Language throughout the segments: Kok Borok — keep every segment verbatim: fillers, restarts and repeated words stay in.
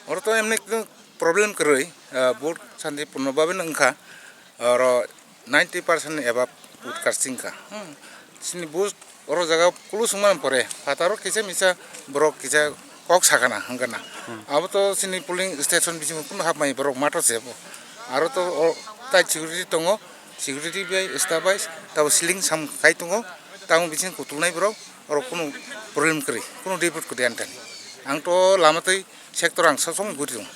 Oro to emni ekdom problem kwrwi, ah, vote santipurno babe no wngkha, oro ninety percent ni above vote casting kha. Hmm. Chini vote oro jaga kulu sungmani pore, phataro kisa misa borok kisa kok sakana hwnkana. Hmm. Abo to chini polling station bisingo kunu hapmai borok mato se bo. Aro to o tai security tongo, security bai staff bai tabo sling sam khai tongo, tamo bising kutulnai borok, oro kunu problem kwrwi, kunu report kwrwi ani thani. Ang to lama twi sector ang sosong guri tongo.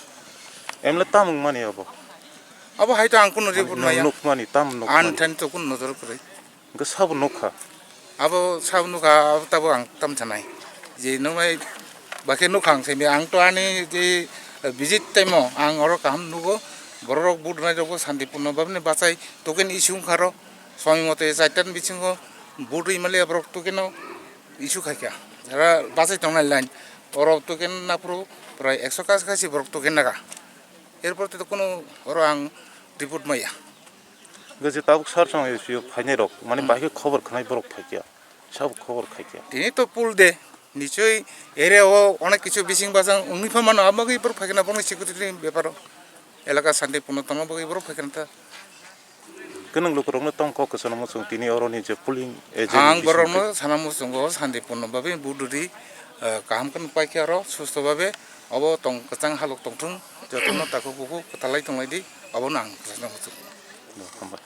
Emle tam wngmani abo? Abo hai to ang kunu report maya. Nukmani, tam nukmani. Ani thani to kunu nojor kwrwi. Hwnkhe sabo nukha? Abo sabo nukha, abo tabo ang tam sanai. Je nuknai bakhe nukha ang saimaya. Ang to ani je visit time o ang oro kaham nugo. Borok rok vote rwnai rokbo santipurno babini bachai token issue wngkha ro. Somoi mote chaita ni bisingo vote rwi maliya borok token o issue khaikha. Jara bachai tongnai line. Oro token naphuru prai ekso kaisa kaisa borok token naga. Erpor to kunu oro ang report maya. Hwnkhe je tabuk sar song S P O phainai rok, mani Hmm. bahai khe khobor khnai borok phaikya, sabo khobor khaikya. Tini to pul de, nichoi area o onek kichu bising bajang wngwi pha mano, abo bagwi borok phaikha na, borokni security ni beparo, elaka santipurno tongna bagwi borok phaikha na ta. Kwnwng lukurokno tong kok kwchangno muchung tini oroni je polling agent Ang bising borokno sana muchungo santipurno babe buduri, eh, kaham khe paikha aro susto babe obo tong kwchang halok tongthung jotono takhuk bukhuk kwtalai tonglai di obono ang sana muchungo. Hambai.